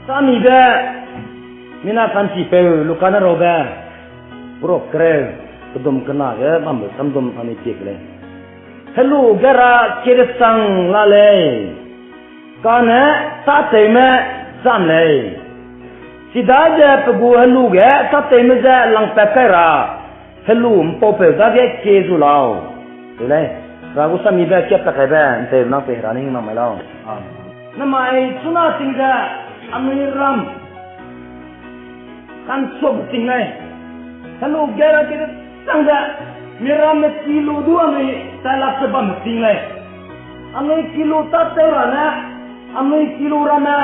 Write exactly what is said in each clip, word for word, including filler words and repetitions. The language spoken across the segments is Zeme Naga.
Samibe, mina kanchipeu Luka ne rabe, perok kereu, pedum kena ge bambe samdum anui pie ke lei. Helu ge ra kedesang la lei, kane tâtewme cham lei. Chidaze pe gu helu ge tâtewme je langpat kai ra, helu ’mpaupeu dage kie zu lau. Te lei, Hera gu samibe kiap ta kaibe ’nteumena pei Hera ne hingnam mai lau. Namai chuna ting ze anui ram kansuakbe ting lei. Helu ge ra kedesang ze, mi ramme ki lu du anui tailak ze bamme ting lei. Anui ki lu tâtew ra ne, anui ki lu ramme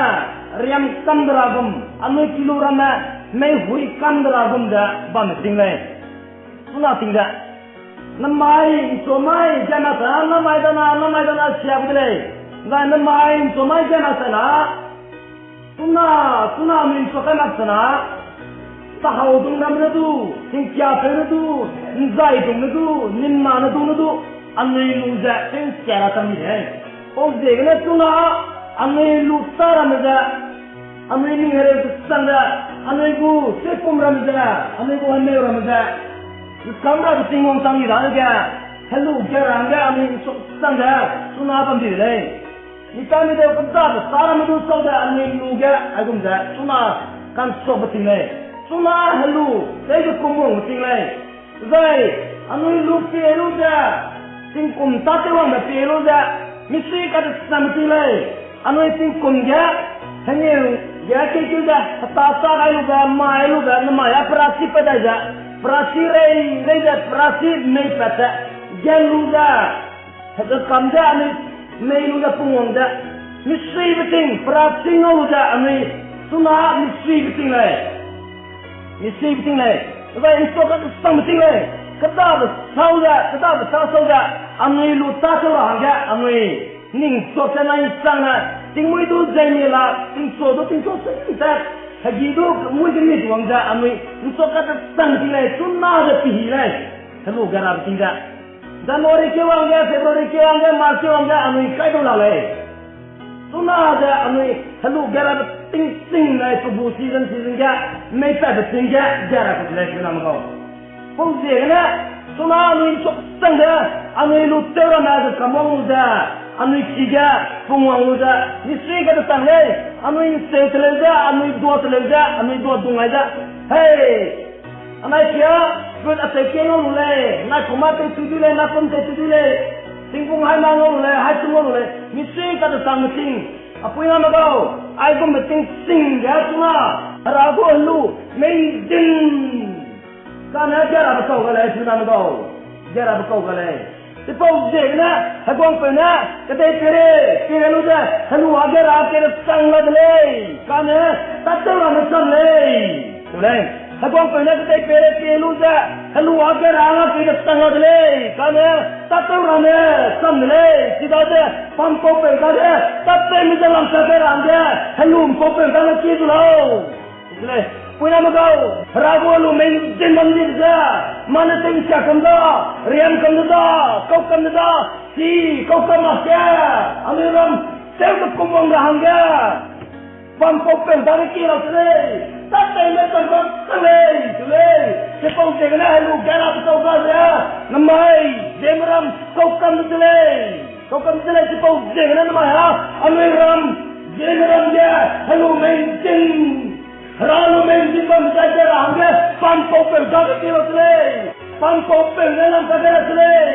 riam kam de ra gum, anui ki lu ramme meihui kam de ra gum ze bamme ting lei. Chuna ting ze, namai ’nchumai gena sa, namai dana, namai dana siak de lei. Zai namai ’nchumai gena sa na, chuna, chuna anui ’nchua kai mak sa na, tahaudung ramme ne du, tingkiapeu ne du, ’nzaidung ne du, nimna ne du ne du, anui lu ze tewsia ra chang di lei. Pau ziegene chuna, anui lu tâ ramme ze, anui ning hereu kesang ze, anui gu tewpum ramme ze, anui gu hemeu ramme ze, ’nkam rabe Tingwang chang di dadege, helu ge ra hangge anui ’nchua kesang ze, chuna bam di de lei. Mitaimideu kedabe tâ ramme du sau ze anui lu ge aigum ze chuna kansuakbe ting lei. Chuna helu tewbe kum wangbe ting lei. Zai anui lu pie lu ze, tingkum tâtew wangbe pie lu ze, misui kadesangbe ting lei. Anui tingkum ge, hengeu ge keikeu ze, heta sa gai lube, mai lube, namai a perasi pat dai ze, perasi rei rei ze, perasi mei pat ze, gen lu ze, hekekam ze anui mei lu ze pungwang ze, misuibe ting, perasi ngau lu ze anui, chuna misuibe ting lei. Misuibe ting lei, zai ’nchua kadesangbe ting lei, kedabe sau ze, kedabe tâ sau ze, anui lu tâtew ra hangge, anui ning chua ze nai chang ne, tingmuî du zei mi la, tingchua du tingchua se te, hegi du mui ge mi wang ze, anui ’nchua kadesangbe ting lei, chuna ze pehî lei, helu ge rabe ting ze. January keu wangge, February keu wangge, March keu wangge, anui kai dau la lei. Chuna ze anui helu ge rabe ting ting lei, pe gu season season ge, mei patbe ting ge, ge ra ku lei, puiname gau. Pau ziegene, chuna anui ’nchua kesang ze, anui lu tew ramme ze kam wang lu ze, anui ki ge, pungwang lu ze, misui kadesang lei, anui ’nseu teleu ze, anui dua teleu ze, anui dua dung ai ze. Hei! Anai kia, gut a tei ke ngau lu lei, nai kuma tei tu du lei, nai kum tei tu du lei, tingkung hai ma ngau lu lei, hai tu ngau lu lei, misui kadesangbe ting, a puiname gau, aigumbe ting ting ge chuna, Hera gu helu, mei ’nzin, kane ge rabe kau ga lei, puiname gau, ge rabe kau ga lei. Chipau ziegene, heguangpeu ne, kedei peirei, peirei lu ze, helu a ge ra kedesang la de lei, kane, tâtew ramme cham lei. Lei, heguangpeu ne kedei peirei pie lu ze, helu a ge ra kedesang la de lei, kane, tâtew ramme cham de lei, chidaze, pampaupeu dage, tâtewme ze langsa kai ra hangge, helu ’mpaupeu dage kie zu lau. Lei, puiname gau, Hera gu helu mei ’nzin bam di ze, mane tew'nsia kam da, riam kam de da, kau kam de da, chi, kau kam mak ge, anui ram, tewbe kum wang ra hangge, pampaupeu dage kie lau se lei, tâtewme cham kam chang lei, se lei, chipau ziegene helu ge rabe kau ga ze, namai, Zeme ram, kau kam de se lei. Kau kam de se lei chipau ziegene namai a, anui ram, Zeme ram ge, helu mei ’nzin, Hera lu mei ’nzin bam zai ge ra hangge, pampaupeu dage kie lau se lei. Pampaupeu ne lam ka ge ra se lei.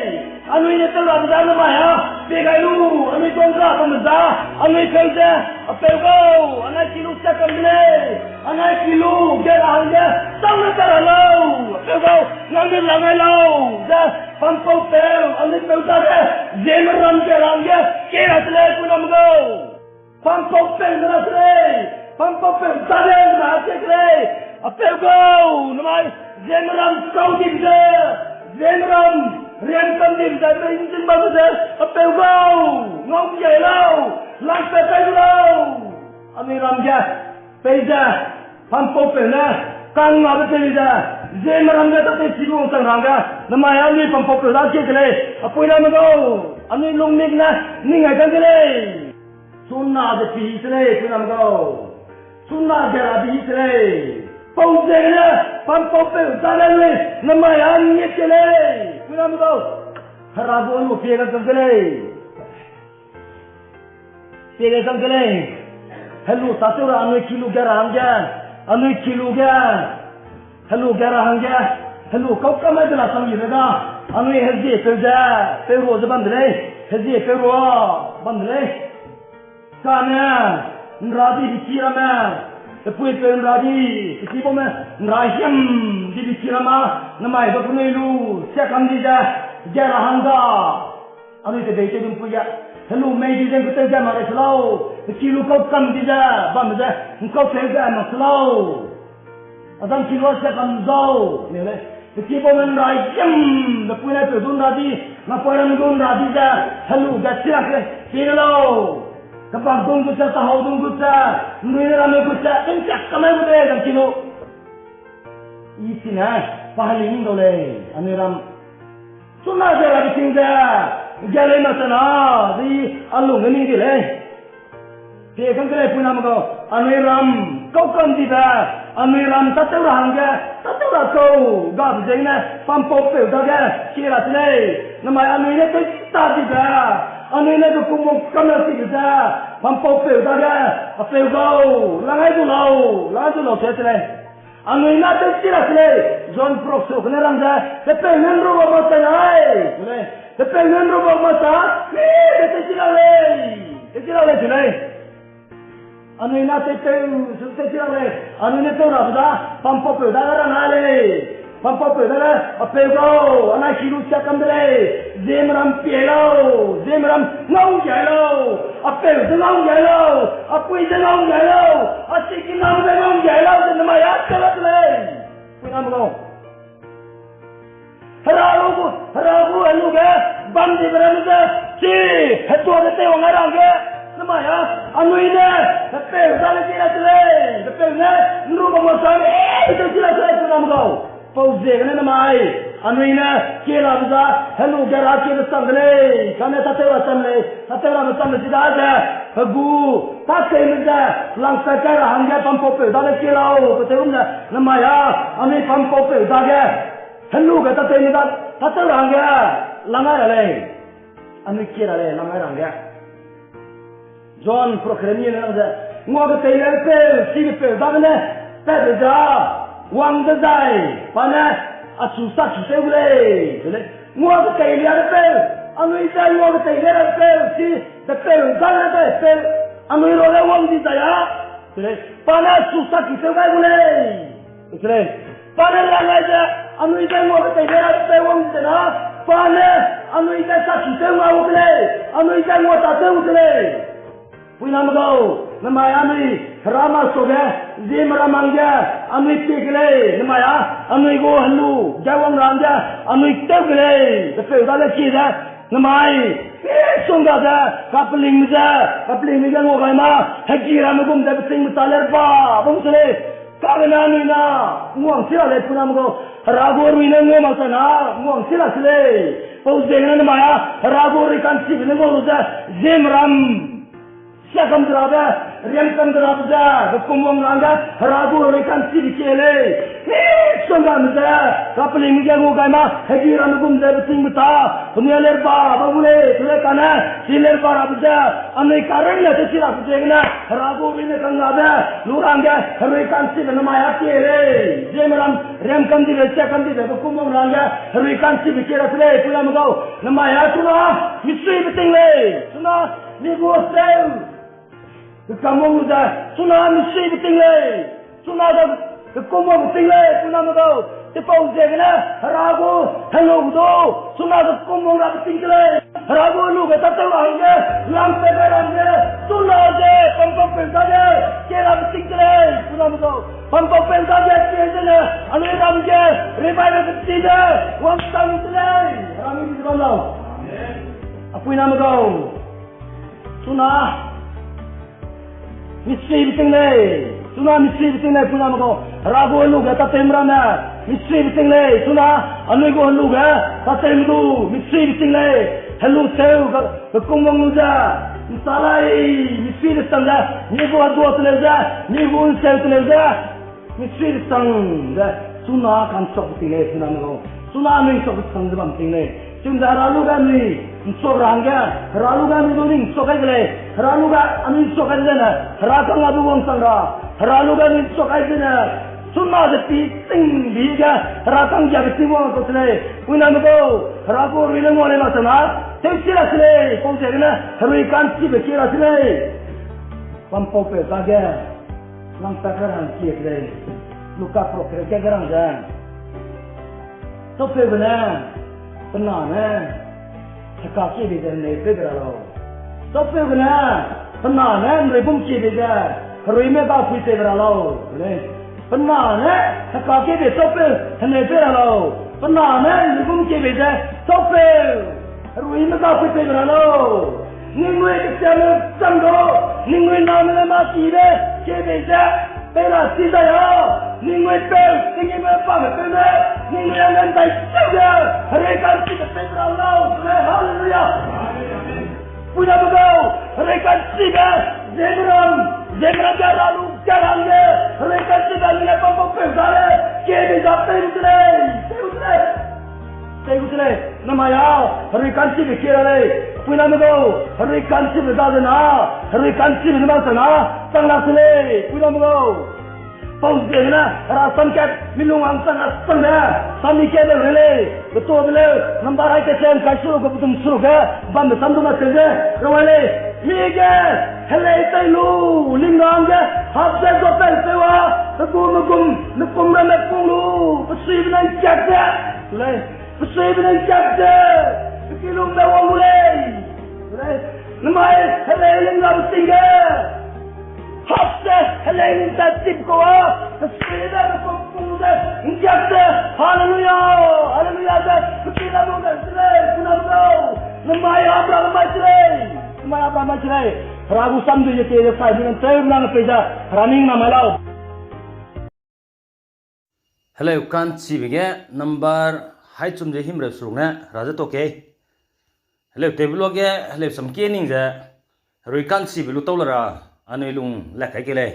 Anui ne tew rabe da namai a, pie gai lu, anui tuang ra bamme da, anui peu ze, a peu gau, anai ki lu sia kam de lei. Anai ki lu, ge ra hangge, chang ne ta ra lau, a peu gau, nang ne lang ai lau, ze, pampaupeu, anui peu dage, Zeme ram ge ra hangge, kie ra se lei, puiname gau. Pampaupeu ne ra se lei, pampaupeu dage ra se lei, a peu gau, namai, Zeme ram kau di ze, Zeme ram, riam kam di ze, mei ’nzin bam ze, a peu gau, ngau kiai lau, langpat kai lau. Anui ram ge, peize, pampaupeu ne, kang ngabe peize, Zeme ram ge tâtew chi lu wangchang ra hangge, namai anui pampaupeu da kie de lei, a puiname gau, anui lungmik ne, ning ai kang de lei. Chuna ze pehî se lei, puiname gau. Chuna gera di se lei. Pau ziegene, pampaupeu dage lei, namai a nge ke lei. Puiname gau. Hera gu helu pie ga chang ke lei. Pie ga chang ke lei. Helu tâtew ra anui kilu gera hangge. Anui kilu ge. Helu gera hangge. Helu kau kam mai de la chang yi le ga. Anui hezie peu ze. Peu rua ze bam de lei. Hezie peu rua bam de lei. Kane, nra di biki ramme, pepuipeu nra di, peki baume, nra hiam di biki ramme, namai ba penui lu, sia kam di ze, gera hangga. Anui tebei tew dun pui ge, helu mei di ze ’ngkuteu ge mak rei se lau, peki lu kau kam di ze, bamme ze, ’ngkau tew ge mak se lau. Azang ki lua sia kam zau, ne lei. Peki baume nra hiam, pepui ne peu dun ra di, napoi ramme dun ra di ze, helu ge chi lak lei, pie lau. Kebak dun gu ze, tahau dun gu ze, ’nrui ne ramme gu ze, tingchak kamai gu lei, azang ki lu. I chine, pa heli ning dau lei, anui ram. Chuna ze rabe ting ze, ge lei mak chana, di a lung ge ning di lei. Pie kang ke lei puiname gau, anui ram, kau kam dibe, anui ram tâtew ra hangge, tâtew ra kau, gabe ziegene, pampaupeu dage, kie ra se lei, namai anui ne tewchi ta dibe, anui ne bekum wang kam ra chibe ze, pampaupeu dage, apeu gau, langai du lau, langai du lau se se lei. Anui na tewchi ra se lei, John prok su kene rang ze, pepeu ne ’nrubak mak sa ai, se lei, pepeu ne ’nrubak mak sa, mi, tewchi ra lei, tewchi ra lei se lei. Anui na tewteu, tewchi ra lei, anui ne tew rabe da, pampaupeu dage rang a lei. Pampaupeu dage, apeu gau, anai ki lu sia kam de lei, ziemme ram pie lau, ziemme ram ngau gai lau, apeu ze ngau gai lau, apui ze ngau gai lau, asiki ngau ze ngau gai lau, ze namai a ka la de lei. Puiname gau. Hera gu, Hera gu helu ge, bam dibe ramme ze, chi, hetua de teiwang a rangge, namai a, anui ne, pepeu dage chi ra se lei, pepeu ne, ’nrubak mak sa, e, tewchi ra se lei, puiname gau. Pau ziegene namai, anui ne, kie rabe za, helu gera kiebe chang de lei, kane tâtew ra cham lei, tâtew rabe cham lei chi daze, pe gu, tâtewme ze, langpat kai ra hangge pampaupeu dage kie lau, pe tew ne, namai a, anui pampaupeu dage, helu ge tâtewme da, tâtew ra hangge, langai ra lei, anui kie ra lei, langai ra hangge. John prok kere ni ne rang ze, ngua keteilia peu, chi kepeu dagene, pat de za, wang dezai, pa ne, achu sakki tew gu lei, se lei. Ngua keteilia peu, anui ze ngua keteilia peu, chi, pepeu dagene peu, anui ruage wang dizai a, se lei. Pa ne achu sakki tew gai gu lei, se lei. Pa ne rang gai ze, anui ze ngua keteilia peu wang di ze na, pa ne, anui ze sakki tew ngau gu lei, anui ze ngua tâtew gu lei. Puiname gau, namai anui, Hera masuage, ziemme ram hangge, anui pie ke lei, namai a, anui gu helu, gai wang ra hangge, anui tew ke lei, pepeu dage kie ze, namai, misongga ze, kapelingme ze, kapelingme ge ngua gai ma, hegi ramme gum ze, betingme ta lerba, bam se lei, kagene anui na, nguang chi ra lei puiname gau, Hera gu herui ne ngua mak chana, nguang chi ra se lei, pau ziegene namai a, Hera gu herui ka'nchibe ne ngua lu ze, ziemme ram, sia kam de rabe, riam kam de rabe ze, bekum wang ra hangge, Hera gu herui ka'nchibe kie lei. Misonggame ze, kapelingme ge ngua gai ma, hegi ramme gum ze betingme ta, penui a lerba, bam gu lei, pe lei kane, chi lerba rabe ze, anui karunne tewchi ra pe ziegene, Hera gu herui ne kanggabe, lu ra hangge, herui ka'nchibe namai a kie lei. Ziemme ram, riam kam dibe, sia kam dibe, bekum wang ra hangge, herui ka'nchibe kie ra se lei, puiname gau, namai a chuna, misuibe ting lei, chuna, mi gu seu, kekam wang lu ze, chuna misuibe ting lei, chuna ze, kekum wangbe ting lei, puiname gau, chipau ziegene, Hera gu, helu du, chuna ze kum wang rabe ting ke lei, Hera gu helu ge tâtew ra hangge, lampat gai ra hangge, chuna ze, pampaupeu dage, kie rabe ting ke lei, puiname gau, pampaupeu dage kie zene, anui ram ge, revival be chi ze, wangchang de lei, Hera mi di ze bam lau. A puiname gau. Chuna, misuibe ting lei. Chuna misuibe ting lei, puiname gau. Hera gu helu ge tâtewme ramme, misuibe ting lei. Chuna, anui gu helu ge tâtewme du, misuibe ting lei. Helu tew, ge, gekum wang lu ze. Nsa lai, misui de sang ze, mi gu hedua teleu ze, mi gu nseu teleu ze, misui de sang ze, chuna ka'nchuk ting lei, chuna me gau. Chuna anui nchuk sang ze bam ting lei. Chun ze Hera lu ge anui nchuk ra hangge, Hera lu ge anui du ning nchuk kai de lei. Hera lu ge anui nchuk kai de zene, Hera kang a du wangchang ra. Hera lu ge anui nchuk kai zene, chuna ze pi ting bi ge, Hera kang giabe ting wang kau se lei. Puiname gau, Hera gu herui ne ngua lei mak sana, tewchi ra se lei, pau ziegene, herui ka'nchibe kie ra se lei. Pampaupeu dage, langpat ra hang kie se lei. Luka pro kere ke ge rang ze. Chaupeu gene, pe na ne, heka kie bei ze henei pei be ra lau. Chaupeu gene, pe na ne, nreibum kie bei ze, heruime ga pui pei be ra lau. Lei. Pe na ne, heka kie bei chaupeu, henei pei ra lau. Pe na ne, nreibum kie bei ze, chaupeu, heruime ga pui pei be ra lau. Ningnui kesiame chang du, ningnui name le mâ kibe, kie bei ze, pei ra si zai a, ningnui peu, tinggîme bamme peu ne, ningnui a ne ndai seu ze, herui ka'nchibe pei be ra lau, le, haleluya. Puiname gau, herui ka'nchibe, Ziemmeram, Ziemmeram ge Hera lu ge rang ge, herui ka'nchibe mi ne pampaupeu dage, kie bei ze pei gu de lei, pei gu de lei. Pei gu de lei, namai a, herui ka'nchibe kie ra lei, puiname gau, herui ka'nchibe dage na, herui ka'nchibe ne mak sana, chang la se lei, puiname gau. Pau ziegene, Hera sam kat, mi lung hang chang a chang de, sam mi kat de re lei, ketabe leu, number hai kechang kai seruk ge, pedum seruk ge, bambe sam du na seu ze, rewai lei, mi ge, helei tei lu, ling ra hangge, hap ze zuapeu teu a, pe gu megum, mekum ramme pung lu, pesuibe ne ngkiak ze, lei, pesuibe ne ngkiak ze, pe kilungbe wang gu lei. Lei, namai helei ling rabe ting ge, hap ze helei ling tat tip kau a, pesuibe mekum pung ze, ngkiak ze, haleluya, haleluya ze, pe kilungbe wang ze, lei, puiname gau, namai hap ra namai se lei, namai hap ra namai se lei, Hera gu samdui ze tie ze sai mi nang teu nang pei ze, Hera ning namai lau. Heleu ka'nchibe ge number hai chum ze himreu seruk ne Hera ze tuâ kei. Heleu tewbe luage heleu sam kie ning ze, herui ka'nchibe lu tau la ra, anui lung le kai kei lei.